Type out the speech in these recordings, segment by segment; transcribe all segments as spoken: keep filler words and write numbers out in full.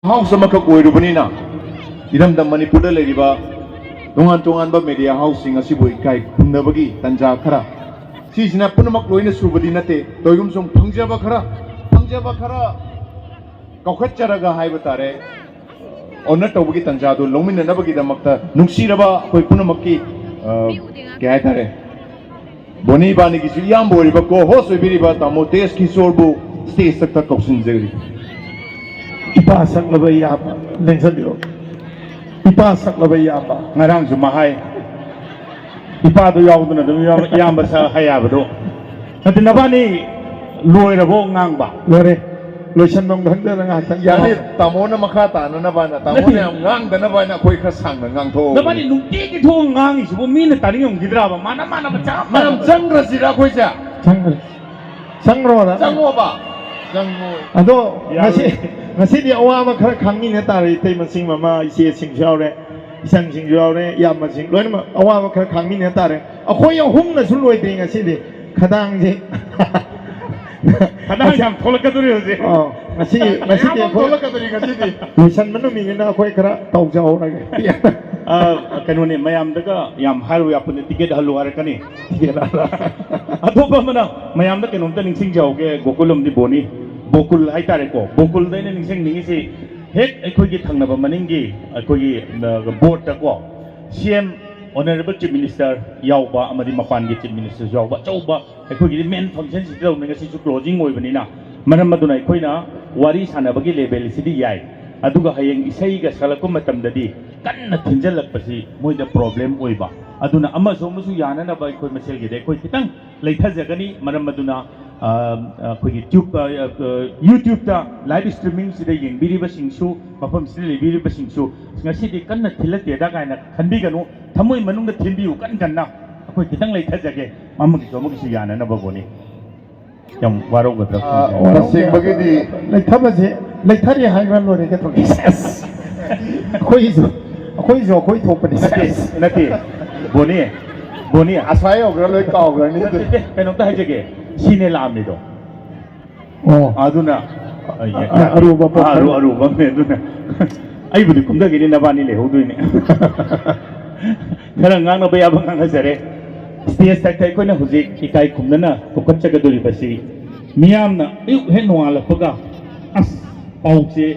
House ꯑꯃꯈꯛ ꯑꯣꯏꯔꯨꯕꯅꯤꯅ, ꯏꯔꯝꯗꯝ ꯃꯅꯤꯄꯨꯔꯗ ꯂꯩꯔꯤꯕ ꯇꯣꯉꯥꯟ ꯇꯣꯉꯥꯟꯕ ꯃꯦꯗꯤꯌꯥ ꯍꯥꯎꯁꯁꯤꯡ ꯑꯁꯤꯕꯨ ꯏꯀꯥꯏ ꯈꯨꯝꯅꯕꯒꯤ ꯇꯥꯟꯖꯥ ꯈꯔ, ꯁꯤꯁꯤꯅ ꯄꯨꯝꯅꯃꯛ ꯂꯣꯏꯅ ꯁꯨꯕꯗꯤ ꯅꯠꯇꯦ, ꯇꯧꯏꯒꯨꯝꯁꯨꯡ ꯐꯪꯖꯕ ꯈꯔ, ꯐꯪꯖꯕ ꯈꯔ ꯀꯧꯈꯠꯆꯔꯒ ꯍꯥꯏꯕ ꯇꯥꯔꯦ, ꯑꯣꯅꯔ ꯇꯧꯕꯒꯤ ꯇꯥꯟꯖꯥꯗꯨ ꯂꯧꯃꯤꯟꯅꯅꯕꯒꯤꯗꯃꯛꯇ ꯅꯨꯡꯁꯤꯔꯕ ꯑꯩꯈꯣꯏ ꯄꯨꯝꯅꯃꯛꯀꯤ, ꯑ, ꯀꯩ ꯍꯥꯏꯇꯥꯔꯦ, ꯕꯣꯅꯤ ꯏꯕꯥꯅꯤꯒꯤꯁꯨ ꯏꯌꯥꯝꯕ ꯑꯣꯏꯔꯤꯕ ꯀꯣ ꯍꯣꯁ ꯑꯣꯏꯕꯤꯔꯤꯕ ꯇꯥꯃꯣ ꯇꯦꯖ ꯀꯤꯁꯣꯔꯕꯨ ꯁ꯭ꯇꯦꯖꯇ ꯀꯧꯁꯤꯟꯖꯔꯤ꯫ ꯏꯄꯥ ꯁꯛꯂꯕ ꯏꯌꯥꯝꯕ, ꯂꯦꯡꯁꯟꯕꯤꯔꯣ꯫ ꯏꯄꯥ ꯁꯛꯂꯕ ꯏꯌꯥꯝꯕ꯫ ꯉꯔꯥꯡꯁꯨ ꯃꯍꯥꯏ, ꯏꯄꯥꯗꯣ ꯌꯥꯎꯗꯅ ꯑꯗꯨꯝ ꯏꯌꯥꯝꯕ, ꯏꯌꯥꯝꯕ ꯁꯛ ꯍꯥꯏ ꯌꯥꯕꯗꯣ꯫ ꯅꯠꯇꯦ, ꯅꯕꯥꯅꯤ ꯂꯣꯏꯔꯕꯣ ꯉꯥꯡꯕ? ꯂꯣꯏꯔꯦ꯫ ꯂꯣꯏꯁꯟꯐꯝ ꯈꯪꯗꯅ ꯉꯥꯏꯍꯥꯛꯇꯪ ꯌꯥꯅꯤ, ꯇꯥꯃꯣꯅ ꯃꯈꯥ ꯇꯥꯅꯅꯕ ꯍꯥꯏꯅ, ꯇꯥꯃꯣꯅ ꯅꯠꯇꯦ꯫ ꯌꯥꯝ ꯉꯥꯡꯗꯅꯕ ꯍꯥꯏꯅ ꯑꯩꯈꯣꯏ ꯈꯔ ꯁꯥꯡꯅ ꯉꯥꯡꯊꯣꯛꯑꯣ꯫ ꯅꯕꯥꯅꯤ ꯅꯨꯡꯇꯤꯒꯤ ꯊꯣꯛꯑ ꯉꯥꯡꯉꯤꯁꯤꯕꯨ ꯃꯤꯅ ꯇꯥꯅꯤꯡꯉꯝꯈꯤꯗ꯭ꯔꯕ? ꯃꯥꯅ ꯃꯥꯟꯅꯕ ꯆꯞ ꯃꯥꯟꯅꯕ꯫ ꯆꯪꯈ꯭ꯔꯁꯤꯔ ꯑꯩꯈꯣꯏꯁꯦ? ꯆꯪꯈ꯭ꯔꯦ꯫ ꯆꯪꯈ꯭ꯔꯣꯔ? ꯆꯪꯉꯣꯕ꯫ ꯆꯪꯉꯣ꯫ ꯑꯗꯣ ꯌꯥꯔꯣꯏ꯫ ꯉꯁꯤ, ꯉꯁꯤꯗꯤ ꯑꯋꯥꯕ ꯈꯔ ꯈꯥꯡꯃꯤꯟꯅ ꯇꯥꯔꯦ, ꯏꯇꯩꯃꯁꯤꯡ, ꯃꯃꯥ, ꯏꯆꯦꯁꯤꯡꯁꯨ ꯌꯥꯎꯔꯦ, ꯏꯆꯟꯁꯤꯡꯁꯨ ꯌꯥꯎꯔꯦ, ꯏꯌꯥꯝꯕꯁꯤꯡ, ꯂꯣꯏꯅꯃꯛ ꯑꯋꯥꯕ ꯈꯔ ꯈꯥꯡꯃꯤꯟꯅ ꯇꯥꯔꯦ꯫ ꯑꯩꯈꯣꯏ ꯑꯍꯨꯝꯅꯁꯨ ꯂꯣꯏꯗ꯭ꯔꯤ ꯉꯁꯤꯗꯤ꯫ ꯈꯗꯥꯡꯁꯦ꯫ ꯈꯗꯥꯡ ꯌꯥꯝ ꯊꯣꯛꯂꯛꯀꯗꯧꯔꯤ ꯍꯧꯖꯤꯛ꯫ ꯑꯣ, ꯉꯁꯤ, ꯉꯁꯤꯗꯤ ꯃꯌꯥꯝ ꯑꯃ ꯑꯩꯈꯣꯏ ꯊꯣꯛꯂꯛꯀꯗꯧꯔꯤ ꯉꯁꯤꯗꯤ꯫ ꯂꯣꯏꯁꯟꯕ ꯅꯨꯃꯤꯠꯅꯤꯅ ꯑꯩꯈꯣꯏ ꯈꯔ ꯇꯧꯖꯍꯧꯔꯒꯦ꯫ ꯑ, ꯀꯩꯅꯣꯅꯦ, ꯃꯌꯥꯝꯗꯒ ꯌꯥꯝ ꯍꯥꯏꯔꯨ ꯌꯥꯄꯣꯠꯇꯦ, ꯇꯤꯀꯦꯠ ꯍꯜꯂꯨ ꯍꯥꯏꯔꯛꯀꯅꯤ꯫ ꯇꯤꯀꯦꯠ ꯍꯜꯂꯨ꯫ ꯑꯇꯣꯞꯄ ꯑꯃꯅ, ꯃꯌꯥꯝꯗ ꯀꯩꯅꯣꯝꯇ ꯅꯤꯡꯁꯤꯡꯖꯍꯧꯒꯦ, ꯒꯣꯀꯨꯜ ꯑꯃꯗꯤ ꯕꯣꯅꯤ, ꯒꯣꯀꯨꯜ ꯍꯥꯏꯇꯥꯔꯦꯀꯣ, ꯒꯣꯀꯨꯜꯗ ꯑꯩꯅ ꯅꯤꯡꯁꯤꯡꯅꯤꯡꯉꯤꯁꯤ, ꯍꯦꯛ ꯑꯩꯈꯣꯏꯒꯤ ꯊꯪꯅꯕ ꯃꯅꯤꯡꯒꯤ ꯑꯩꯈꯣꯏꯒꯤ, ꯑ, ꯕꯣꯔꯠꯇꯀꯣ, ꯁꯤ ꯑꯦꯝ, ꯑꯣꯅꯔꯦꯕꯜ ꯆꯤꯐ ꯃꯤꯅꯤꯁꯇꯔ ꯌꯥꯎꯕ ꯑꯃꯗꯤ ꯃꯄꯥꯟꯒꯤ ꯆꯤꯐ ꯃꯤꯅꯤꯁꯇꯔꯁꯨ ꯌꯥꯎꯕ, ꯑꯆꯧꯕ ꯑꯩꯈꯣꯏꯒꯤꯗꯤ ꯃꯦꯟ ꯐꯪꯁꯟꯁꯤꯗ ꯇꯧꯕꯅꯤ, ꯉꯁꯤꯁꯨ ꯀ꯭ꯂꯣꯖꯤꯡ ꯑꯣꯏꯕꯅꯤꯅ꯫ ꯃꯔꯝ ꯑꯗꯨꯅ ꯑꯩꯈꯣꯏꯅ ꯋꯥꯔꯤ ꯁꯥꯟꯅꯕꯒꯤ ꯂꯦꯚꯦꯜꯁꯤꯗꯤ ꯌꯥꯏ, ꯑꯗꯨꯒ ꯍꯌꯦꯡ ꯏꯁꯩꯒ ꯁꯛꯂꯛꯄ ꯃꯇꯝꯗꯗꯤ ꯀꯟꯅ ꯊꯤꯟꯖꯜꯂꯛꯄꯁꯤ ꯃꯣꯏꯗ ꯄ꯭ꯔꯣꯕ꯭ꯂꯦꯝ ꯑꯣꯏꯕ꯫ ꯑꯗꯨꯅ ꯑꯃꯁꯨ ꯑꯃꯁꯨ ꯌꯥꯅꯅꯕ ꯑꯩꯈꯣꯏ ꯃꯁꯦꯜꯒꯤꯗꯤ ꯑꯩꯈꯣꯏ ꯈꯤꯇꯪ ꯂꯩꯊꯖꯒꯅꯤ꯫ ꯃꯔꯝ ꯑꯗꯨꯅ, ꯑ, ꯑꯩꯈꯣꯏꯒꯤ ꯇ꯭ꯌꯨꯕ, ꯑ, ꯑ, YouTubeꯇ ꯂꯥꯏꯚ ꯁ꯭ꯇ꯭ꯔꯤꯃꯤꯡꯁꯤꯗ ꯌꯦꯡꯕꯤꯔꯤꯕꯁꯤꯡꯁꯨ, ꯃꯐꯝꯁꯤꯗ ꯂꯩꯕꯤꯔꯤꯕꯁꯤꯡꯁꯨ, ꯉꯁꯤꯗꯤ ꯀꯟꯅ ꯊꯤꯜꯂꯛꯇꯦꯗ ꯀꯥꯏꯅ ꯈꯟꯕꯤꯒꯅꯨ꯫ ꯊꯃꯣꯏ ꯃꯅꯨꯡꯗ ꯊꯤꯟꯕꯤꯌꯨ ꯀꯟ ꯀꯟꯅ꯫ ꯑꯩꯈꯣꯏ ꯈꯤꯇꯪ ꯂꯩꯊꯖꯒꯦ, ꯑꯃꯒꯤꯁꯨ ꯑꯃꯒꯤꯁꯨ ꯌꯥꯅꯅꯕ ꯕꯣꯅꯤ꯫ ꯌꯥꯝ ꯋꯥꯔꯧꯒꯗ꯭ꯔꯥ ꯑ, ꯈꯪꯗꯦ꯫ ꯇꯁꯦꯡꯕꯒꯤꯗꯤ ꯂꯩꯊꯕꯁꯦ, ꯂꯩꯊꯔꯦ ꯍꯥꯏꯕ ꯂꯣꯏꯔꯦ ꯀꯩꯗꯧꯔꯒꯦ? ꯑꯩꯈꯣꯏꯒꯤꯁꯨ, ꯑꯩꯈꯣꯏꯒꯤꯁꯨ ꯑꯩꯈꯣꯏ ꯊꯣꯛꯄꯅꯤ꯫ ꯅꯠꯇꯦ, ꯅꯠꯇꯦ, ꯕꯣꯅꯤ, ꯕꯣꯅꯤ꯫ ꯑꯁ꯭ꯋꯥꯏ ꯌꯧꯈ꯭ꯔ ꯂꯣꯏ ꯀꯥꯎꯈ꯭ꯔꯅꯤ꯫ ꯅꯠꯇꯦ, ꯅꯠꯇꯦ, ꯀꯩꯅꯣꯝꯇ ꯍꯥꯏꯖꯒꯦ, ꯁꯤꯅꯦ ꯂꯥꯛꯑꯝꯃꯤꯗꯣ꯫ ꯑꯣ꯫ ꯑꯗꯨꯅ ꯑ, ꯑꯔꯨꯕ ꯄꯣꯠ ꯑ, ꯑꯔꯨ-, ꯑꯔꯨꯕ ꯑꯃꯅꯦ꯫ ꯑꯗꯨꯅ ꯑꯩꯕꯨꯗꯤ ꯀꯨꯝꯊꯈꯤꯅꯤ, ꯅꯕꯥꯅꯤ ꯂꯩꯍꯧꯗꯣꯏꯅꯦ꯫ ꯈꯔ ꯉꯥꯡꯅꯕ ꯌꯥꯕ ꯉꯥꯡꯅꯖꯔꯦ꯫ Stage ꯊꯛꯇ ꯑꯩꯈꯣꯏꯅ ꯍꯧꯖꯤꯛ ꯏꯀꯥꯏ ꯈꯨꯝꯅꯅ ꯀꯧꯈꯠꯆꯒꯗꯧꯔꯤꯕꯁꯤ, ꯃꯤꯌꯥꯝꯅ ꯑꯌꯨꯛ ꯍꯦꯛ ꯅꯣꯡꯉꯥꯜꯂꯛꯄꯒ, "ꯑꯁ, ꯄꯥꯎ ꯆꯦ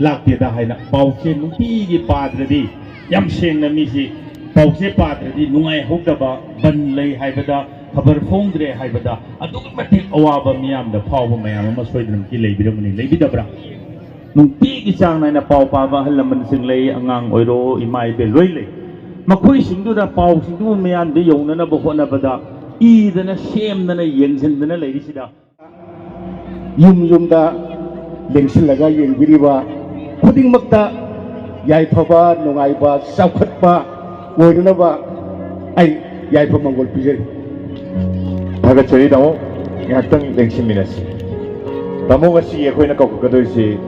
ꯂꯥꯛꯇꯦꯗ" ꯍꯥꯏꯅ, ꯄꯥꯎ ꯆꯦ ꯅꯨꯡꯇꯤꯒꯤ ꯄꯥꯗ꯭ꯔꯗꯤ, ꯌꯥꯝ ꯁꯦꯡꯅ ꯃꯤꯁꯤ ꯄꯥꯎ ꯆꯦ ꯄꯥꯗ꯭ꯔꯗꯤ ꯅꯨꯡꯉꯥꯏꯍꯧꯗꯕ, ꯕꯟ ꯂꯩ ꯍꯥꯏꯕꯗ, ꯈꯕꯔ ꯐꯣꯡꯗ꯭ꯔꯦ ꯍꯥꯏꯕꯗ ꯑꯗꯨꯛꯀꯤ ꯃꯇꯤꯛ ꯑꯋꯥꯕ ꯃꯤꯌꯥꯝꯗ ꯐꯥꯎꯕ ꯃꯌꯥꯝ ꯑꯃ ꯁꯣꯏꯗꯅꯃꯛꯀꯤ ꯂꯩꯕꯤꯔꯝꯒꯅꯤ, ꯂꯩꯕꯤꯗꯕ꯭ꯔꯥ? ꯅꯨꯡꯇꯤꯒꯤ ꯆꯥꯡ ꯅꯥꯏꯅ ꯄꯥꯎ ꯄꯥꯕ ꯑꯍꯜ ꯂꯃꯟꯁꯤꯡ ꯂꯩ, ꯑꯉꯥꯡ ꯑꯣꯏꯔꯣ, ꯏꯃꯥ ꯏꯕꯦꯜ ꯂꯣꯏ ꯂꯩ꯫ ꯃꯈꯣꯏꯁꯤꯡꯗꯨꯗ ꯄꯥꯎꯁꯤꯡꯗꯨꯕꯨ ꯃꯤꯌꯥꯝꯗ ꯌꯧꯅꯅꯕ ꯍꯣꯠꯅꯕꯗ ꯏꯗꯅ, ꯁꯦꯝꯗꯅ, ꯌꯦꯡꯁꯤꯟꯗꯅ ꯂꯩꯔꯤꯁꯤꯗ, ꯌꯨꯝ ꯌꯨꯝꯗ ꯂꯦꯡꯁꯤꯜꯂꯒ ꯌꯦꯡꯕꯤꯔꯤꯕ ꯈꯨꯗꯤꯡꯃꯛꯇ ꯌꯥꯏꯐꯕ, ꯅꯨꯡꯉꯥꯏꯕ, ꯆꯥꯎꯈꯠꯄ ꯑꯣꯏꯅꯅꯕ ꯑꯩ ꯌꯥꯏꯐ ꯃꯪꯒꯣꯜ ꯄꯤꯖꯔꯤ꯫ ꯊꯥꯒꯠꯆꯔꯤ ꯇꯥꯃꯣ꯫ ꯉꯥꯏꯍꯥꯛꯇꯪ ꯂꯦꯡꯁꯤꯟꯃꯤꯟꯅꯁꯤ꯫ ꯇꯥꯃꯣ, ꯉꯁꯤ ꯑꯩꯈꯣꯏꯅ ꯀꯧꯈꯠꯀꯗꯣꯏꯁꯤ,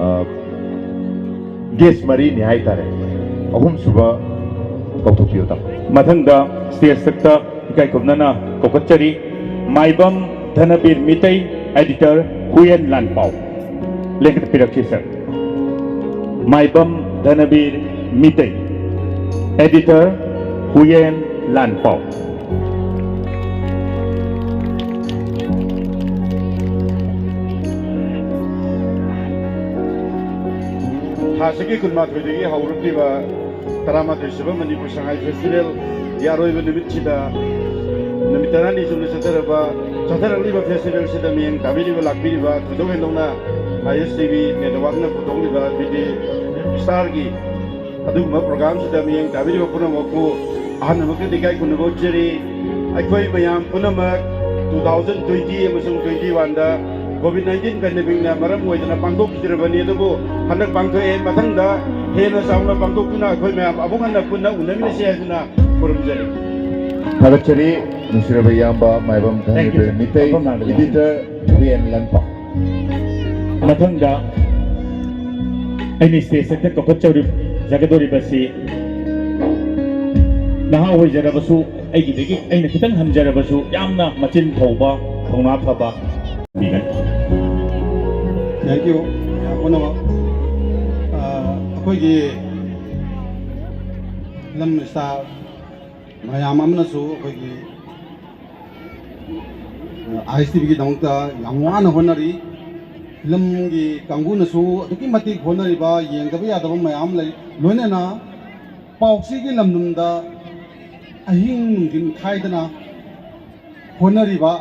ꯑ, ꯒꯦꯁ ꯃꯔꯤꯅꯤ ꯍꯥꯏꯇꯥꯔꯦ꯫ ꯑꯍꯨꯝꯁꯨꯕ ꯀꯧꯊꯣꯛꯄꯤꯌꯨ ꯇꯥꯃꯣ꯫ ꯃꯊꯪꯗ stage ꯊꯛꯇ ꯏꯀꯥꯏ ꯈꯨꯝꯅꯅ ꯀꯧꯈꯠꯆꯔꯤ, ꯃꯥꯏꯕꯝ ꯙꯅꯕꯤꯔ ꯃꯤꯇꯩ, editor ꯍꯨꯌꯦꯟ ꯂꯥꯟꯄꯥꯎ꯫ ꯂꯦꯡꯈꯠꯄꯤꯔꯛꯁꯤ, sir꯫ ꯃꯥꯏꯕꯝ ꯙꯅꯕꯤꯔ ꯃꯤꯇꯩ, editor ꯍꯨꯌꯦꯟ ꯂꯥꯟꯄꯥꯎ꯫ ꯊꯥꯁꯤꯒꯤ ꯀꯨꯟꯃꯥꯊꯣꯏꯗꯒꯤ ꯍꯧꯔꯛꯂꯤꯕ ꯇꯔꯥꯃꯥꯊꯣꯏ ꯁꯨꯕ ꯃꯅꯤꯄꯨꯔ ꯁꯉꯥꯏ ꯐꯦꯁꯇꯤꯚꯦꯜꯒꯤ ꯑꯔꯣꯏꯕ ꯅꯨꯃꯤꯠꯁꯤꯗ, ꯅꯨꯃꯤꯠ ꯇꯔꯥꯅꯤ ꯆꯨꯞꯅ ꯆꯠꯊꯔꯕ, ꯆꯠꯊꯔꯛꯂꯤꯕ ꯐꯦꯁꯇꯤꯚꯦꯜꯁꯤꯗ ꯃꯤꯠꯌꯦꯡ ꯇꯥꯕꯤꯔꯤꯕ, ꯂꯥꯛꯄꯤꯔꯤꯕ, ꯊꯣꯏꯗꯣꯛ ꯍꯦꯟꯗꯣꯛꯅ ꯑꯥꯏ ꯑꯦꯁ ꯇꯤ ꯚꯤ ꯅꯦꯠꯋꯥꯛꯅ ꯄꯨꯊꯣꯛꯂꯤꯕ ꯕꯤ ꯇꯤ ꯁ꯭ꯇꯥꯔꯒꯤ ꯑꯗꯨꯒꯨꯝꯕ ꯄ꯭ꯔꯣꯒ꯭ꯔꯥꯝꯁꯤꯗ ꯃꯤꯠꯌꯦꯡ ꯇꯥꯕꯤꯔꯤꯕ ꯄꯨꯝꯅꯃꯛꯄꯨ ꯑꯍꯥꯟꯕꯃꯛꯇꯗ ꯏꯀꯥꯏ ꯈꯨꯝꯅꯕ ꯎꯠꯆꯔꯤ꯫ ꯑꯩꯈꯣꯏ ꯃꯌꯥꯝ ꯄꯨꯝꯅꯃꯛ two thousand twenty ꯑꯃꯁꯨꯡ twenty one ꯗ COVID nineteen pandemic ꯅ ꯃꯔꯝ ꯑꯣꯏꯗꯅ ꯄꯥꯡꯊꯣꯛꯈꯤꯗ꯭ꯔꯕꯅꯤ, ꯑꯗꯨꯕꯨ ꯍꯟꯗꯛ ꯄꯥꯡꯊꯣꯛꯑꯦ, ꯃꯊꯪꯗ ꯍꯦꯟꯅ ꯆꯥꯎꯅ ꯄꯥꯡꯊꯣꯛꯇꯨꯅ ꯑꯩꯈꯣꯏ ꯃꯌꯥꯝ ꯑꯃꯨꯛ ꯍꯟꯅ ꯄꯨꯟꯅ ꯎꯅꯃꯤꯟꯅꯁꯤ ꯍꯥꯏꯗꯨꯅ ꯈꯨꯔꯨꯝꯖꯔꯤ꯫ ꯊꯥꯒꯠꯆꯔꯤ, ꯅꯨꯡꯁꯤꯔꯕ ꯏꯌꯥꯝꯕ ꯃꯥꯏꯕꯝ ꯊꯥꯡꯖꯕꯦꯜ ꯃꯤꯇꯩ, editor ꯍꯨꯌꯦꯟ ꯂꯥꯟꯄꯥꯎ꯫ ꯃꯊꯪꯗ ꯑꯩꯅ stage ꯇ ꯀꯧꯈꯠꯆꯔꯤꯕꯁꯤ ꯅꯍꯥ ꯑꯣꯏꯖꯔꯕꯁꯨ, ꯑꯩꯒꯤꯗꯒꯤ ꯑꯩꯅ ꯈꯤꯇꯪ ꯍꯟꯖꯔꯕꯁꯨ, ꯌꯥꯝꯅ ꯃꯆꯤꯟ ꯊꯧꯕ, ꯊꯧꯅꯥ ꯐꯕ ꯄꯤꯒꯅꯤ꯫ Thank you, ꯃꯌꯥꯝ ꯄꯨꯝꯅꯃꯛ꯫ ꯑ, ꯑꯩꯈꯣꯏꯒꯤ ꯐꯤꯂꯝ ꯁ꯭ꯇꯥꯔ ꯃꯌꯥꯝ ꯑꯃꯅꯁꯨ ꯑꯩꯈꯣꯏꯒꯤ ꯑꯥꯏ ꯑꯦꯁ ꯇꯤ ꯚꯤꯒꯤꯗꯃꯛꯇ ꯌꯥꯝ ꯋꯥꯅ ꯍꯣꯠꯅꯔꯤ꯫ ꯐꯤꯂꯝꯒꯤ ꯀꯥꯡꯕꯨꯅꯁꯨ ꯑꯗꯨꯛꯀꯤ ꯃꯇꯤꯛ ꯍꯣꯠꯅꯔꯤꯕ, ꯌꯦꯡꯗꯕ ꯌꯥꯗꯕ ꯃꯌꯥꯝ ꯂꯩ꯫ ꯂꯣꯏꯅꯅ ꯄꯥꯎꯆꯦꯒꯤ ꯂꯝꯗꯝꯗ ꯑꯍꯤꯡ ꯅꯨꯡꯊꯤꯜ ꯈꯥꯏꯗꯅ ꯍꯣꯠꯅꯔꯤꯕ,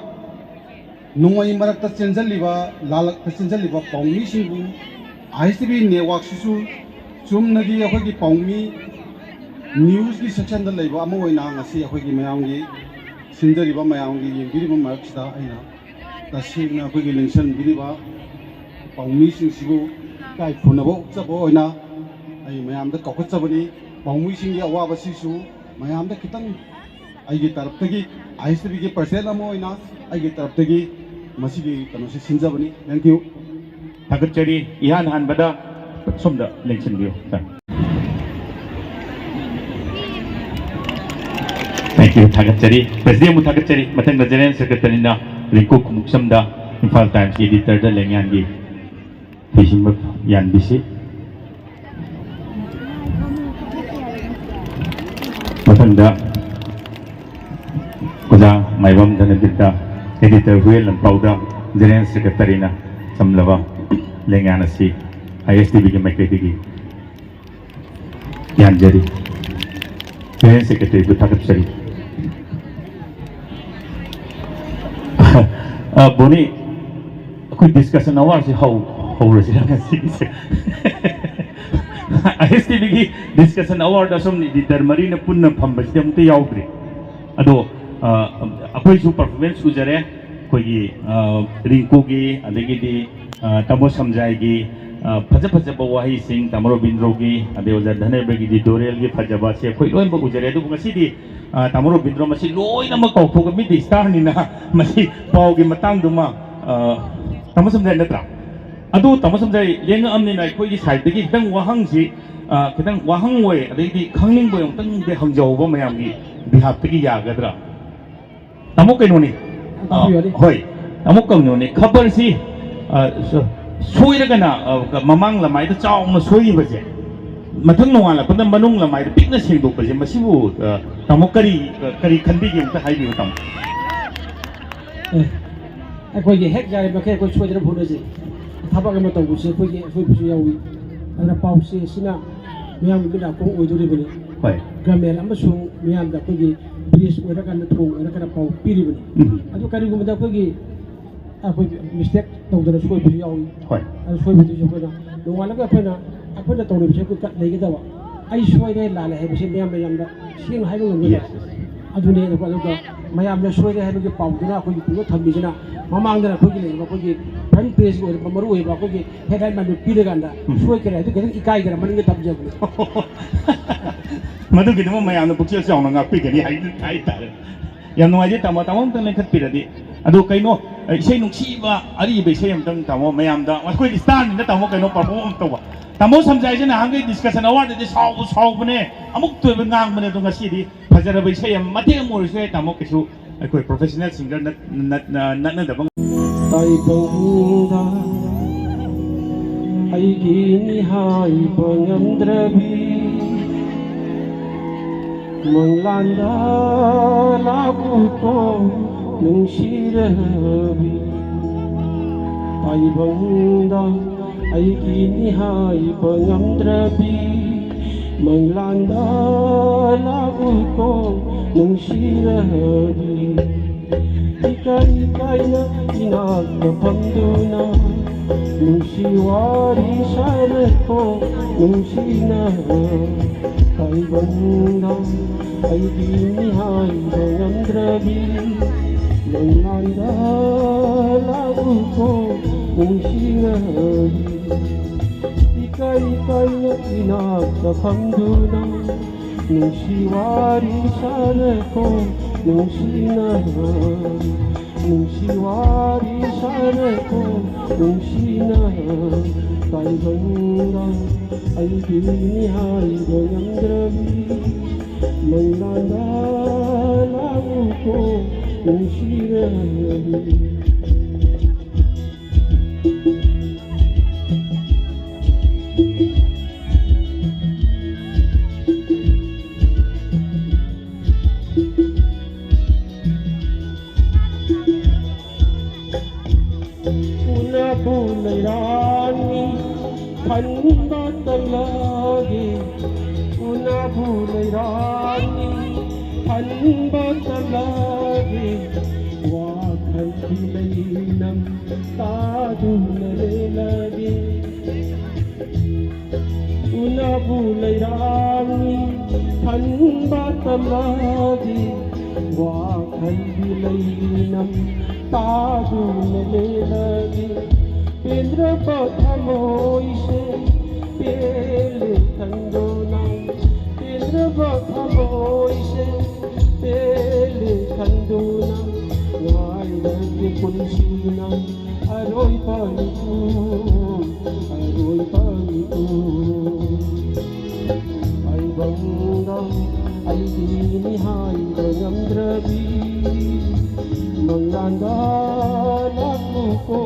ꯅꯣꯡꯃꯩ ꯃꯔꯛꯇ ꯆꯦꯟꯖꯜꯂꯤꯕ, ꯂꯥꯜꯂꯛꯇ ꯆꯦꯟꯖꯜꯂꯤꯕ ꯄꯥꯎꯃꯤꯁꯤꯡꯕꯨ ꯑꯥꯏ ꯑꯦꯁ ꯇꯤ ꯚꯤ ꯅꯦꯠꯋꯥꯛꯁꯤꯁꯨ ꯆꯨꯝꯅꯒꯤ ꯑꯩꯈꯣꯏꯒꯤ ꯄꯥꯎꯃꯤ ꯅ꯭ꯌꯨꯁꯀꯤ ꯁꯦꯛꯁꯟꯗ ꯂꯩꯕ ꯑꯃ ꯑꯣꯏꯅ ꯉꯁꯤ ꯑꯩꯈꯣꯏꯒꯤ ꯃꯌꯥꯝꯒꯤ ꯁꯤꯟꯖꯔꯤꯕ, ꯃꯌꯥꯝꯒꯤ ꯌꯦꯡꯕꯤꯔꯤꯕ ꯃꯔꯛꯁꯤꯗ ꯑꯩꯅ ꯇꯁꯦꯡꯅ ꯑꯩꯈꯣꯏꯒꯤ ꯂꯦꯡꯁꯟꯕꯤꯔꯤꯕ ꯄꯥꯎꯃꯤꯁꯤꯡꯁꯤꯕꯨ ꯏꯀꯥꯏ ꯈꯨꯝꯅꯕ ꯎꯠꯆꯕ ꯑꯣꯏꯅ ꯑꯩ ꯃꯌꯥꯝꯗ ꯀꯧꯈꯠꯆꯕꯅꯤ꯫ ꯄꯥꯎꯃꯤꯁꯤꯡꯒꯤ ꯑꯋꯥꯕꯁꯤꯁꯨ ꯃꯌꯥꯝꯗ ꯈꯤꯇꯪ ꯑꯩꯒꯤ ꯇꯔꯞꯇꯒꯤ, ꯑꯥꯏ ꯑꯦꯁ ꯇꯤ ꯚꯤꯒꯤ ꯄꯔꯁꯅꯦꯜ ꯑꯃ ꯑꯣꯏꯅ ꯑꯩꯒꯤ ꯇꯔꯞꯇꯒꯤ ꯃꯁꯤꯒꯤ ꯀꯩꯅꯣꯁꯦ ꯁꯤꯟꯖꯕꯅꯤ꯫ Thank you꯫ ꯊꯥꯒꯠꯆꯔꯤ꯫ ꯏꯍꯥꯟ ꯍꯥꯟꯕꯗ ꯁꯣꯝꯗ ꯂꯦꯡꯁꯤꯟꯕꯤꯌꯨ, ꯁꯥꯔ꯫ Thank you꯫ ꯊꯥꯒꯠꯆꯔꯤ꯫ ꯄ꯭ꯔꯦꯁꯤꯗꯦꯟꯕꯨ ꯊꯥꯒꯠꯆꯔꯤ꯫ ꯃꯊꯪꯗ ꯖꯦꯅꯔꯦꯜ ꯁꯦꯀ꯭ꯔꯦꯇꯔꯤꯅ ꯔꯤꯡꯀꯨ ꯈꯨꯃꯨꯛꯁꯝꯗ, ꯏꯝꯐꯥꯜ ꯇꯥꯏꯝꯁꯀꯤ ꯏꯗꯤꯇꯔꯗ ꯂꯦꯡꯌꯥꯟꯒꯤ ꯊꯣꯏꯁꯤꯡꯕ ꯌꯥꯟꯕꯤꯁꯤ꯫ ꯃꯊꯪꯗ ꯑꯣꯖꯥ ꯃꯥꯏꯕꯝ ꯙꯅꯕꯤꯔꯗ, ꯑꯦꯗꯤꯇꯔ ꯍꯨꯌꯦꯟ ꯂꯟꯄꯥꯎꯗ, ꯖꯦꯅꯔꯦꯜ ꯁꯦꯀ꯭ꯔꯦꯇꯔꯤꯅ ꯆꯝꯂꯕ ꯂꯦꯡꯌꯥꯟ ꯑꯁꯤ ꯑꯥꯏ ꯑꯦꯁ ꯇꯤ ꯚꯤꯒꯤ ꯃꯥꯏꯀꯩꯗꯒꯤ ꯌꯥꯟꯖꯔꯤ꯫ ꯖꯦꯅꯔꯦꯜ ꯁꯦꯀ꯭ꯔꯦꯇꯔꯤꯕꯨ ꯊꯥꯒꯠꯆꯔꯤ꯫ ꯑ, ꯕꯣꯅꯤ, ꯑꯩꯈꯣꯏ ꯗꯤꯁꯀꯁꯟ ꯑꯋꯥꯔꯁꯤ ꯍꯧ-, ꯍꯧꯔꯁꯤꯔ ꯉꯁꯤꯒꯤꯁꯦ? ꯑꯥꯏ ꯑꯦꯁ ꯇꯤ ꯚꯤꯒꯤ ꯗꯤꯁꯀꯁꯟ ꯑꯋꯥꯔꯗ ꯑꯁꯣꯝ ꯏꯗꯤꯇꯔ ꯃꯔꯤꯅ ꯄꯨꯟꯅ ꯐꯝꯕꯁꯤꯗꯤ ꯑꯃꯨꯛꯇ ꯌꯥꯎꯗ꯭ꯔꯤ꯫ ꯑꯗꯣ, ꯑ, ꯑꯩꯈꯣꯏꯁꯨ ꯄꯔꯐꯣꯔꯃꯦꯟꯁ ꯎꯖꯔꯦ꯫ ꯑꯩꯈꯣꯏꯒꯤ, ꯑ, ꯔꯤꯡꯀꯨꯒꯤ, ꯑꯗꯒꯤꯗꯤ, ꯑ, ꯇꯥꯃꯣ ꯁꯝꯖꯥꯏꯒꯤ, ꯑ, ꯐꯖ ꯐꯖꯕ ꯋꯥꯍꯩꯁꯤꯡ, ꯇꯥꯃꯣ ꯔꯣꯕꯤꯟꯗ꯭ꯔꯣꯒꯤ, ꯑꯗꯩ ꯑꯣꯖꯥ ꯙꯅꯦꯕ꯭ꯔꯒꯤ ꯏꯗꯤꯇꯣꯔꯤꯌꯦꯜꯒꯤ ꯐꯖꯕꯁꯦ ꯑꯩꯈꯣꯏ ꯂꯣꯏꯅꯃꯛ ꯎꯖꯔꯦ꯫ ꯑꯗꯨꯕꯨ ꯉꯁꯤꯗꯤ, ꯑ, ꯇꯥꯃꯣ ꯔꯣꯕꯤꯟꯗ꯭ꯔꯣ ꯃꯁꯤ ꯂꯣꯏꯅꯃꯛ ꯀꯥꯎꯊꯣꯛꯑꯒ ꯃꯤꯗꯤ ꯏꯁꯇꯥꯔꯅꯤꯅ ꯃꯁꯤ ꯄꯥꯎꯒꯤ ꯃꯇꯥꯡꯗꯨꯃ, ꯑ, ꯇꯥꯃꯣ ꯁꯝꯖꯥꯏ ꯅꯠꯇ꯭ꯔꯥ? ꯑꯗꯨ ꯇꯥꯃꯣ ꯁꯝꯖꯥꯏ ꯂꯦꯡꯉꯛꯑꯕꯅꯤꯅ ꯑꯩꯈꯣꯏꯒꯤ ꯁꯥꯏꯠꯇꯒꯤ ꯈꯤꯇꯪ ꯋꯥꯍꯪꯁꯤ, ꯑ, ꯈꯤꯇꯪ ꯋꯥꯍꯪ ꯑꯣꯏ, ꯑꯗꯩꯗꯤ ꯈꯪꯅꯤꯡꯕ ꯑꯣꯏ ꯑꯃꯨꯛꯇꯪꯗꯤ ꯍꯪꯖꯍꯧꯕ ꯃꯌꯥꯝꯒꯤ ꯕꯤꯍꯥꯞꯇꯒꯤ ꯌꯥꯒꯗ꯭ꯔꯥ? ꯇꯥꯃꯣ ꯀꯩꯅꯣꯅꯤ꯫ ꯇꯥꯛꯄꯤꯌꯨ ꯌꯥꯅꯤ꯫ ꯑ, ꯍꯣꯏ꯫ ꯇꯥꯃꯣ ꯀꯩꯅꯣꯅꯤ꯫ ꯈꯕꯔꯁꯤ, ꯑ, ꯁ-, ꯁꯣꯏꯔꯒꯅ, ꯑ, ꯃꯃꯥꯡ ꯂꯃꯥꯏꯗ ꯆꯥꯎꯅ ꯁꯣꯏꯈꯤꯕꯁꯦ, ꯃꯊꯪ ꯅꯣꯡꯉꯥꯜꯂꯛꯄꯗ ꯃꯅꯨꯡ ꯂꯃꯥꯏꯗ ꯄꯤꯛꯅ ꯁꯦꯡꯗꯣꯛꯄꯁꯦ, ꯃꯁꯤꯕꯨ, ꯑ, ꯇꯥꯃꯣ, ꯀꯔꯤ, ꯑ, ꯀꯔꯤ ꯈꯟꯕꯤꯒꯦ, ꯑꯝꯇ ꯍꯥꯏꯕꯤꯌꯨ, ꯇꯥꯃꯣ꯫ ꯑꯦ, ꯑꯩꯈꯣꯏꯒꯤ ꯍꯦꯛ ꯌꯥꯔꯤꯕꯃꯈꯩ ꯑꯩꯈꯣꯏ ꯁꯣꯏꯗꯅꯕ ꯍꯣꯠꯅꯖꯩ꯫ ꯊꯕꯛ ꯑꯃ ꯇꯧꯕꯁꯦ ꯑꯩꯈꯣꯏꯒꯤ ꯑꯁꯣꯏꯕꯁꯨ ꯌꯥꯎꯏ꯫ ꯑꯗꯨꯅ ꯄꯥꯎꯆꯦ ꯑꯁꯤꯅ ꯃꯤꯌꯥꯝꯒꯤ ꯃꯤꯠ ꯅꯥꯀꯣꯡ ꯑꯣꯏꯗꯣꯔꯤꯕꯅꯤ꯫ ꯍꯣꯏ꯫ ꯒ꯭ꯔꯥꯃꯦꯟ ꯑꯃꯁꯨꯡ ꯃꯤꯌꯥꯝꯗ ꯑꯩꯈꯣꯏꯒꯤ ꯕ꯭ꯔꯤꯖ ꯑꯣꯏꯔꯀꯥꯟꯗ, ꯊꯣꯡ ꯑꯣꯏꯔꯀꯥꯟꯗ ꯄꯥꯎ ꯄꯤꯔꯤꯕꯅꯤ꯫ ꯎꯝ꯫ ꯑꯗꯨ ꯀꯔꯤꯒꯨꯝꯕꯗ ꯑꯩꯈꯣꯏꯒꯤ, ꯑꯩꯈꯣꯏ ꯃꯤꯁꯇꯦꯛ ꯇꯧꯗꯅ ꯁꯣꯏꯕꯁꯨ ꯌꯥꯎꯏ꯫ ꯍꯣꯏ꯫ ꯑꯗꯨ ꯁꯣꯏꯕꯗꯨꯁꯨ ꯑꯩꯈꯣꯏꯅ ꯅꯣꯡꯉꯥꯜꯂꯒ ꯑꯩꯈꯣꯏꯅ, ꯑꯩꯈꯣꯏꯅ ꯇꯧꯔꯤꯕꯁꯦ ꯑꯩꯈꯣꯏ ꯀꯠ ꯂꯩꯒꯗꯕ꯫ ꯑꯩ ꯁꯣꯏꯔꯦ, ꯂꯥꯜꯂꯦ ꯍꯥꯏꯕꯁꯦ ꯃꯤꯌꯥꯝ ꯃꯌꯥꯝꯗ ꯁꯦꯡꯅ ꯍꯥꯏꯕ ꯉꯝꯒꯗꯕ꯫ Yes, yes꯫ ꯑꯗꯨꯅꯦ꯫ ꯑꯗꯨꯒ, ꯑꯗꯨꯒ ꯃꯌꯥꯝꯅ ꯁꯣꯏꯔꯦ ꯍꯥꯏꯕꯒꯤ ꯄꯥꯎꯗꯨꯅ ꯑꯩꯈꯣꯏꯒꯤ ꯄꯨꯟꯅ ꯊꯝꯕꯤꯁꯤꯅ ꯃꯃꯥꯡꯗꯅ ꯑꯩꯈꯣꯏꯒꯤ ꯂꯩꯔꯤꯕ ꯑꯩꯈꯣꯏꯒꯤ ꯐ꯭ꯔꯟ ꯄꯦꯖꯀꯤ ꯑꯣꯏꯔꯤꯕ ꯃꯔꯨ ꯑꯣꯏꯕ ꯑꯩꯈꯣꯏꯒꯤ ꯍꯦꯗꯂꯥꯏꯟ ꯃꯌꯥꯝꯗꯨ ꯄꯤꯔꯀꯥꯟꯗ, ꯎꯝ꯫ ꯁꯣꯏꯈꯔꯦ ꯑꯗꯨ ꯈꯤꯇꯪ ꯏꯀꯥꯏꯗꯅ ꯃꯅꯤꯡꯗ ꯊꯝꯖꯕꯅꯦ꯫ ꯃꯗꯨꯒꯤꯗꯃꯛ ꯃꯌꯥꯝꯅ ꯄꯨꯛꯆꯦꯜ ꯆꯥꯎꯅ ꯉꯥꯛꯄꯤꯒꯅꯤ ꯍꯥꯏ-, ꯍꯥꯏꯇꯥꯔꯦ꯫ ꯌꯥꯝ ꯅꯨꯡꯉꯥꯏꯖꯩ, ꯇꯥꯃꯣ꯫ ꯇꯥꯃꯣ ꯑꯝꯇꯪ ꯂꯦꯡꯈꯠꯄꯤꯔꯗꯤ꯫ ꯑꯗꯣ ꯀꯩꯅꯣ, ꯏꯁꯩ ꯅꯨꯡꯁꯤꯕ ꯑꯔꯤꯕ ꯏꯁꯩ ꯑꯝꯇꯪ, ꯇꯥꯃꯣ, ꯃꯌꯥꯝꯗ, ꯑꯩꯈꯣꯏꯗꯤ ꯁ꯭ꯇꯥꯔꯅꯤꯅ, ꯇꯥꯃꯣ, ꯀꯩꯅꯣ ꯄꯔꯐꯣꯔꯝ ꯑꯝ ꯇꯧꯕ꯫ ꯇꯥꯃꯣ ꯁꯝꯖꯥꯏꯁꯦ ꯅꯍꯥꯟꯈꯩ ꯗꯤꯁꯀꯁꯟ ꯑꯋꯥꯔꯗꯗꯤ ꯁꯥꯎꯕ ꯁꯥꯎꯕꯅꯦ, ꯑꯃꯨꯛꯇ ꯑꯣꯏꯕ ꯉꯥꯡꯕꯅꯦ꯫ ꯑꯗꯣ ꯉꯁꯤꯗꯤ ꯐꯖꯔꯕ ꯏꯁꯩ ꯑꯃ, ꯃꯇꯦꯛ ꯑꯃ ꯑꯣꯏꯔꯁꯨ ꯌꯥꯏ, ꯇꯥꯃꯣ, ꯀꯩꯁꯨ ꯑꯩꯈꯣꯏ ꯄ꯭ꯔꯣꯐꯦꯁꯅꯦꯜ ꯁꯤꯡꯒꯔ ꯅꯠ-, ꯅꯠ-, ꯅꯠꯅꯗꯕ꯫ ꯇꯥꯏꯕꯪꯗ ꯑꯩꯒꯤꯅꯤ ꯍꯥꯏꯕ ꯉꯝꯗ꯭ꯔꯕꯤ, ꯃꯪꯂꯥꯟꯗ ꯂꯥꯛꯎꯀꯣ ꯅꯨꯡꯁꯤꯔꯕꯤ꯫ ꯇꯥꯏꯕꯪꯗ ꯑꯩꯒꯤꯅꯤ ꯍꯥꯏꯕ ꯉꯝꯗ꯭ꯔꯕꯤ, ꯃꯪꯂꯥꯟꯗ ꯂꯥꯛꯎꯀꯣ ꯅꯨꯡꯁꯤꯔꯕꯤ꯫ ꯏꯀꯥꯏ ꯏꯀꯥꯏꯅ ꯏꯅꯥꯛꯇ ꯐꯝꯗꯨꯅ ꯅꯨꯡꯁꯤ ꯋꯥꯔꯤ ꯁꯥꯔꯦꯀꯣ ꯅꯨꯡꯁꯤꯅ꯫ ꯇꯥꯏꯕꯪꯗ ꯑꯩꯒꯤꯅꯤ ꯍꯥꯏꯕ ꯉꯝꯗ꯭ꯔꯕꯤ, ꯃꯪꯂꯥꯟꯗ ꯂꯥꯛꯎꯀꯣ ꯅꯨꯡꯁꯤꯅ꯫ ꯏꯀꯥꯏ ꯏꯀꯥꯏꯅ ꯏꯅꯥꯛꯇ ꯐꯝꯗꯨꯅ ꯅꯨꯡꯁꯤ ꯋꯥꯔꯤ ꯁꯥꯔꯦꯀꯣ ꯅꯨꯡꯁꯤꯅ꯫ ꯅꯨꯡꯁꯤ ꯋꯥꯔꯤ ꯁꯥꯔꯦꯀꯣ ꯅꯨꯡꯁꯤꯅ꯫ ꯇꯥꯏꯕꯪꯗ ꯑꯩꯒꯤꯅꯤ ꯍꯥꯏꯕ ꯉꯝꯗ꯭ꯔꯕꯤ, ꯃꯪꯂꯥꯟꯗ ꯂꯥꯛꯎꯀꯣ ꯅꯨꯡꯁꯤꯔꯕꯤ꯫ ꯈꯟꯕ ꯇꯝꯂꯒꯦ, ꯎꯅꯕꯨ ꯂꯩꯔꯥꯡꯅꯤ꯫ ꯈꯟꯕ ꯇꯝꯂꯒꯦ, ꯋꯥꯈꯜꯒꯤ ꯂꯩꯅꯝ ꯇꯥꯗꯨꯅ ꯂꯦꯜꯂꯒꯦ꯫ ꯎꯅꯕꯨ ꯂꯩꯔꯥꯡꯅꯤ꯫ ꯈꯟꯕ ꯇꯝꯂꯒꯦ, ꯋꯥꯈꯜꯒꯤ ꯂꯩꯅꯝ ꯇꯥꯗꯨꯅ ꯂꯦꯜꯂꯒꯦ꯫ ꯄꯦꯟꯗ꯭ꯔꯕ ꯊꯃꯣꯏꯁꯦ ꯄꯦꯜꯂꯦ ꯈꯟꯗꯨꯅ, ꯄꯦꯟꯗ꯭ꯔꯕ ꯊꯃꯣꯏꯁꯦ ꯄꯦꯜꯂꯦ ꯈꯟꯗꯨꯅ, ꯉꯥꯏꯔꯒꯦ ꯄꯨꯟꯁꯤꯅ ꯑꯔꯣꯏꯕ ꯃꯤꯀꯨꯞ, ꯑꯔꯣꯏꯕ ꯃꯤꯀꯨꯞ꯫ ꯇꯥꯏꯕꯪꯗ ꯑꯩꯒꯤꯅꯤ ꯍꯥꯏꯕ ꯉꯝꯗ꯭ꯔꯕꯤ, ꯃꯪꯂꯥꯟꯗ ꯂꯥꯛꯂꯨꯀꯣ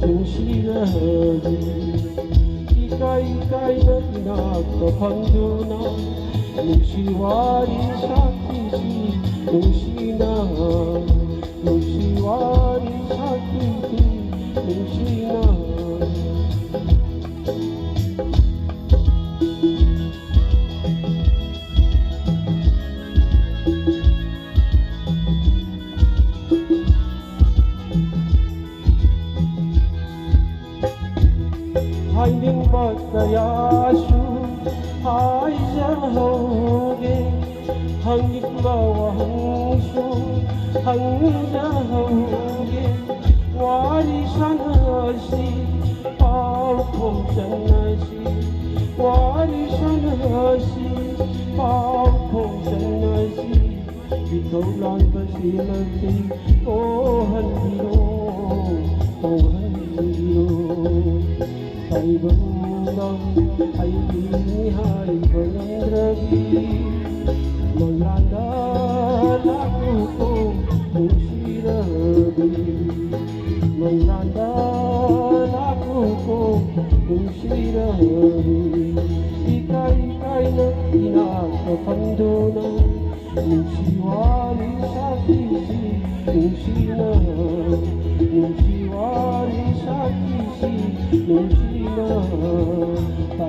ꯅꯨꯡꯁꯤꯔꯕꯤ꯫ ꯏꯀꯥꯏ ꯏꯀꯥꯏꯅ ꯏꯅꯥꯛꯇ ꯐꯝꯗꯨꯅ ꯅꯨꯡꯁꯤ ꯋꯥꯔꯤ ꯁꯥꯈꯤꯁꯤ ꯅꯨꯡꯁꯤꯅ꯫ ꯅꯨꯡꯁꯤ ꯋꯥꯔꯤ ꯁꯥꯈꯤꯁꯤ ꯅꯨꯡꯁꯤꯅ꯫ ꯍꯥꯏꯅꯤꯡꯕ ꯀꯌꯥꯁꯨ ꯍꯥꯏꯖꯍꯧꯒꯦ, ꯍꯪꯅꯤꯡꯕ ꯋꯥꯍꯪꯁꯨ ꯍꯪꯖꯍꯧꯒꯦ꯫ ꯋꯥꯔꯤ ꯁꯥꯟꯅꯁꯤ, ꯄꯥꯎ ꯐꯥꯎꯖꯅꯁꯤ꯫ ꯋꯥꯔꯤ ꯁꯥꯟꯅꯁꯤ, ꯄꯥꯎ ꯐꯥꯎꯖꯅꯁꯤ꯫ ꯏꯊꯧ ꯂꯥꯡꯕꯁꯤ ꯃꯇꯦꯡ ꯑꯣꯍꯟꯕꯤꯔꯣ, ꯑꯣꯍꯟꯕꯤꯔꯣ꯫ ꯇꯥꯏꯕꯪꯗ ꯑꯩꯒꯤꯅꯤ ꯍꯥꯏꯕ ꯉꯝꯗ꯭ꯔꯕꯤ, ꯃꯪꯂꯥꯟꯗ ꯂꯥꯛꯂꯨꯀꯣ ꯅꯨꯡꯁꯤꯔꯕꯤ꯫ ꯃꯪꯂꯥꯟꯗ ꯂꯥꯛꯂꯨꯀꯣ ꯅꯨꯡꯁꯤꯔꯕꯤ꯫ ꯏꯀꯥꯏ ꯏꯀꯥꯏꯅ ꯏꯅꯥꯛꯇ ꯐꯝꯗꯨꯅ ꯅꯨꯡꯁꯤ ꯋꯥꯔꯤ ꯁꯥꯈꯤꯁꯤ ꯅꯨꯡꯁꯤꯅ꯫ ꯅꯨꯡꯁꯤ ꯋꯥꯔꯤ ꯁꯥꯈꯤꯁꯤ ꯅꯨꯡꯁꯤꯅ꯫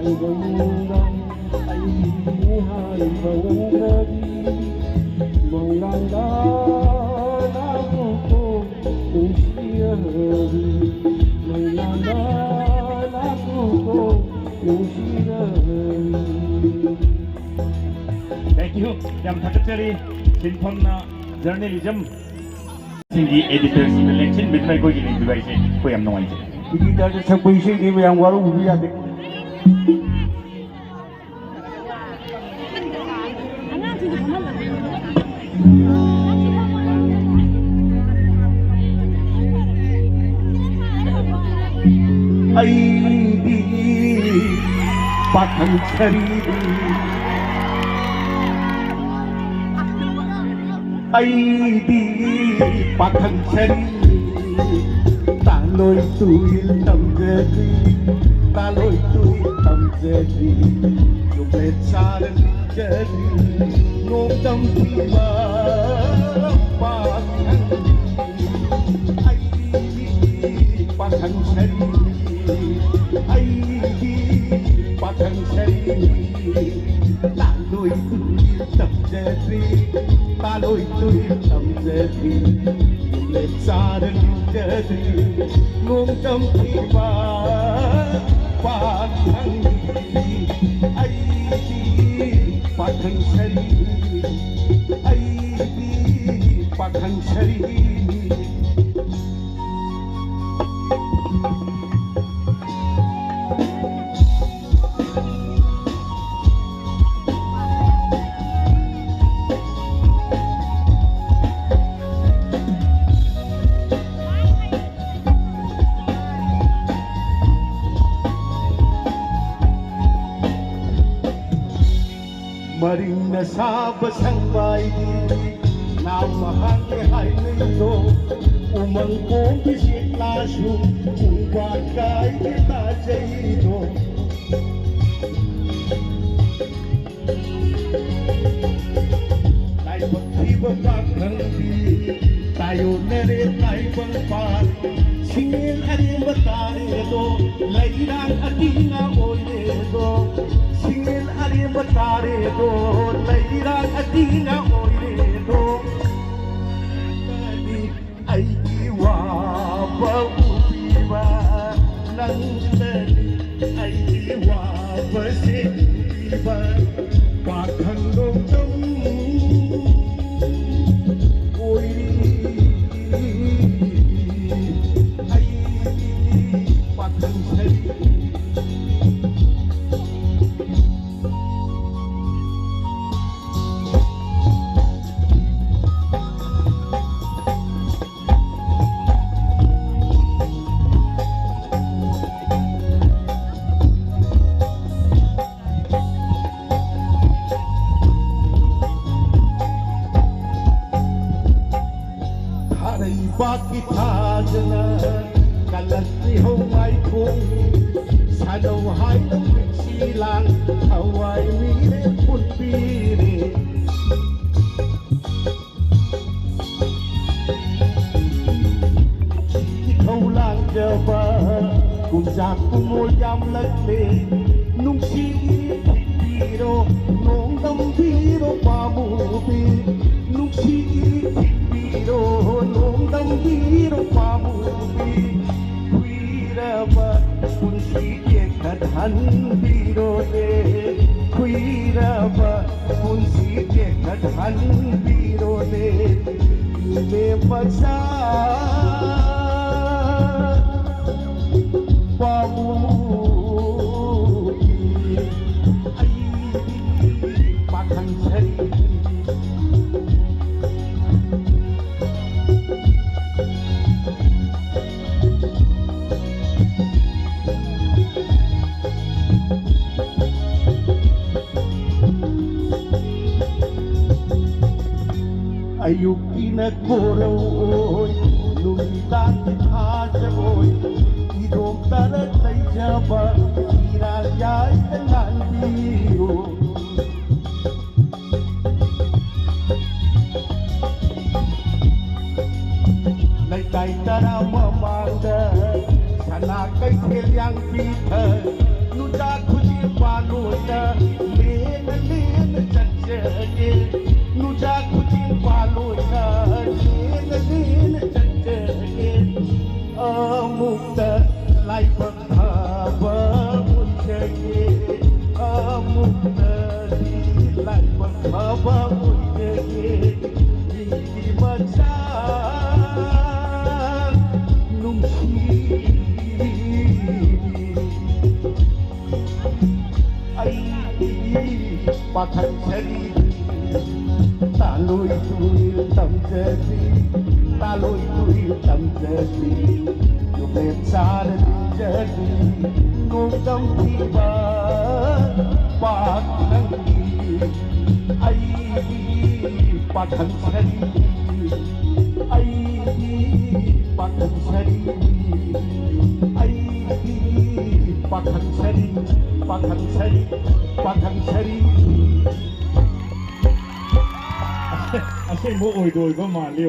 ꯃꯪꯂꯥꯟꯗ ꯑꯩꯒꯤ ꯍꯥꯏꯕ ꯎꯅꯔꯤ, ꯃꯪꯂꯥꯟꯗ ꯂꯥꯛꯂꯣꯀꯣ ꯅꯨꯡꯁꯤꯔꯕꯤ, ꯃꯪꯂꯥꯟꯗ ꯂꯥꯛꯂꯣꯀꯣ ꯅꯨꯡꯁꯤꯔꯕꯤ꯫ Thank you. ꯌꯥꯝ ꯊꯥꯒꯠꯆꯔꯤ꯫ ꯁꯤꯟꯐꯝꯅ journalism꯫ ꯁꯤꯡꯒꯤ editor ꯁꯤꯡꯅ ꯂꯦꯡꯁꯤꯟꯕꯤꯗꯨꯅ ꯑꯩꯈꯣꯏꯒꯤ ꯂꯤꯡꯕꯤꯕ ꯍꯥꯏꯁꯦ ꯑꯩꯈꯣꯏ ꯌꯥꯝ ꯅꯨꯡꯉꯥꯏꯖꯩ꯫ Editor ꯗ ꯁꯛꯄ ꯏꯁꯩꯗꯤ ꯃꯌꯥꯝ ꯋꯥꯔꯧꯕꯤꯕ ꯌꯥꯗꯦ꯫ ꯑꯩꯗꯤ ꯄꯥꯈꯪ ꯁꯔꯤꯅꯤ꯫ ꯑꯩꯗꯤ ꯄꯥꯈꯪ ꯁꯔꯤꯅꯤ꯫ ꯇꯥꯂꯣꯏ ꯇꯨꯏ ꯇꯝꯖꯔꯤ, ꯇꯥꯂꯣꯏ ꯇꯨꯏ ꯇꯝꯖꯔꯤ꯫ ꯅꯣꯡꯂꯩ ꯆꯥꯔ ꯅꯤꯡꯖꯔꯤ, ꯅꯣꯡꯗꯝ ꯊꯤꯕ ꯄꯥꯈꯪꯅꯤ꯫ ꯑꯩꯗꯤ ꯄꯥꯈꯪ ꯁꯔꯤꯅꯤ, ꯑꯩꯗꯤ ꯄꯥꯈꯪ ꯁꯔꯤꯅꯤ꯫ ꯇꯥꯂꯣꯏ ꯇꯨꯏ ꯇꯝꯖꯔꯤ, ꯇꯥꯂꯣꯏ ꯇꯨꯏ ꯇꯝꯖꯔꯤ꯫ ꯅꯣꯡꯂꯩ ꯆꯥꯔ ꯅꯤꯡꯖꯔꯤ, ꯅꯣꯡꯗꯝ ꯊꯤꯕ ꯄꯥꯈꯪꯅꯤ꯫ ꯑꯩꯗꯤ ꯄꯥꯈꯪ ꯁꯔꯤꯅꯤ, ꯑꯩꯗꯤ ꯄꯥꯈꯪ ꯁꯔꯤꯅꯤ꯫ ꯃꯔꯤꯡꯅ ꯁꯥꯕ ꯁꯪꯕꯥꯏꯗꯤ ꯅꯥꯝ ꯃꯍꯥꯛꯅꯦ ꯍꯥꯏꯅꯩꯗꯣ꯫ ꯎꯃꯪ ꯀꯣꯝꯒꯤ ꯁꯤꯠꯂꯥꯁꯨ ꯎꯕ ꯀꯥꯏꯗꯦ ꯇꯥꯖꯩꯗꯣ꯫ ꯂꯥꯏꯕꯛ ꯊꯤꯕ ꯄꯥꯈꯪꯗꯤ ꯇꯥꯏꯌꯣꯟꯅꯔꯦ ꯇꯥꯏꯕꯪꯄꯥꯟ꯫ ꯁꯤꯡꯉꯦꯟ ꯑꯔꯦꯝꯕ ꯇꯥꯔꯦꯗꯣ, ꯂꯩꯔꯥꯡ ꯑꯀꯤꯅ ꯑꯣꯏꯔꯦꯗꯣ꯫ ꯇꯥꯔꯦꯗꯣ, ꯂꯩꯔꯥꯡ ꯑꯗꯤꯅ ꯑꯣꯏꯔꯦꯗꯣ꯫ ꯑꯩꯒꯤ ꯋꯥꯕ ꯎꯕꯤꯕ ꯅꯪꯗꯅꯤ, ꯑꯩꯒꯤ ꯋꯥꯕꯁꯦ ꯎꯕꯤꯕ ꯄꯥꯈꯪ ꯅꯣꯡꯗꯝ ꯑꯣꯏꯔꯤ꯫ ꯑꯩꯒꯤ ꯄꯥꯈꯪ ꯁꯔꯤ꯫ ꯊꯥꯔꯩꯕꯥꯛꯀꯤ ꯊꯥꯖꯅ ꯀꯜꯂꯛꯂꯤ ꯍꯧꯃꯥꯏꯈꯣꯡ ꯁꯥꯟꯅꯧ ꯍꯥꯏꯅ ꯄꯨꯟꯁꯤ ꯂꯥꯡ ꯊꯋꯥꯏ ꯃꯤꯔꯦ ꯄꯨꯟꯕꯤꯔꯦ꯫ ꯏꯊꯧ ꯂꯥꯡꯖꯕ ꯀꯨꯝꯖꯥ ꯀꯨꯝꯃꯣꯜ ꯌꯥꯝꯂꯛꯂꯦ꯫ ꯅꯨꯡꯁꯤ ꯊꯤꯟꯕꯤꯔꯣ, ꯅꯣꯡꯗꯝꯕꯤꯔꯣ ꯄꯥꯃꯨꯕꯤ꯫ ꯅꯨꯡꯁꯤ ꯊꯤꯟꯕꯤꯔꯣ, ꯅꯣꯡꯗꯝꯕꯤꯔꯣ ꯄꯥꯃꯨꯕꯤ꯫ ꯀꯨꯏꯔꯕ ꯄꯨꯟꯁꯤ ꯇꯦꯛꯊꯍꯟꯕꯤꯔꯣꯅꯦ, ꯀꯨꯏꯔꯕ ꯄꯨꯟꯁꯤ ꯇꯦꯛꯊꯍꯟꯕꯤꯔꯣꯅꯦ, ꯏꯅꯦ ꯃꯆꯥ ꯄꯥꯃꯨꯕꯤ, ꯑꯩꯒꯤ ꯄꯥꯈꯪ ꯁꯔꯤ꯫ ꯑꯌꯨꯛꯀꯤꯅ ꯀꯣꯔꯧꯑꯣꯏ, ꯅꯨꯃꯤꯗꯥꯡꯒꯤ ꯊꯥꯖꯑꯣꯏ, ꯏꯗꯣꯝ ꯇꯔꯛ ꯂꯩꯖꯕ ꯏꯔꯥꯜ ꯌꯥꯏꯗ ꯉꯥꯟꯕꯤꯌꯨ꯫ ꯂꯩꯀꯥꯏ ꯇꯔꯥ ꯃꯃꯥꯡꯗ ꯁꯅꯥ ꯀꯩꯊꯦꯜ ꯌꯥꯡꯕꯤꯊ ꯅꯨꯡꯖꯥ ꯈꯨꯖꯤ ꯄꯥꯜꯂꯣꯏꯗ ꯂꯦꯡꯅ ꯑꯩꯒꯤ ꯄꯥꯈꯪ ꯁꯔꯤ, ꯇꯥꯂꯣꯏ ꯇꯨꯏ ꯇꯝꯖꯕꯤ, ꯇꯥꯂꯣꯏ ꯇꯨꯏ ꯇꯝꯖꯕꯤ, ꯌꯨꯝꯂꯦꯟ ꯆꯥꯔ ꯇꯤꯟꯖꯕꯤ, ꯅꯣꯡꯗꯝ ꯊꯤꯕ ꯄꯥꯈꯪꯒꯤ, ꯑꯩꯒꯤ ꯄꯥꯈꯪ ꯁꯔꯤ, ꯑꯩꯒꯤ ꯄꯥꯈꯪ ꯁꯔꯤ, ꯑꯩꯒꯤ ꯄꯥꯈꯪ ꯁꯔꯤ, ꯄꯥꯈꯪ ꯁꯔꯤ, ꯄꯥꯈꯪ ꯁꯔꯤ꯫ ꯑꯁꯦꯡꯕ ꯑꯣꯏꯗꯣꯏꯕ ꯃꯥꯜꯂꯤ꯫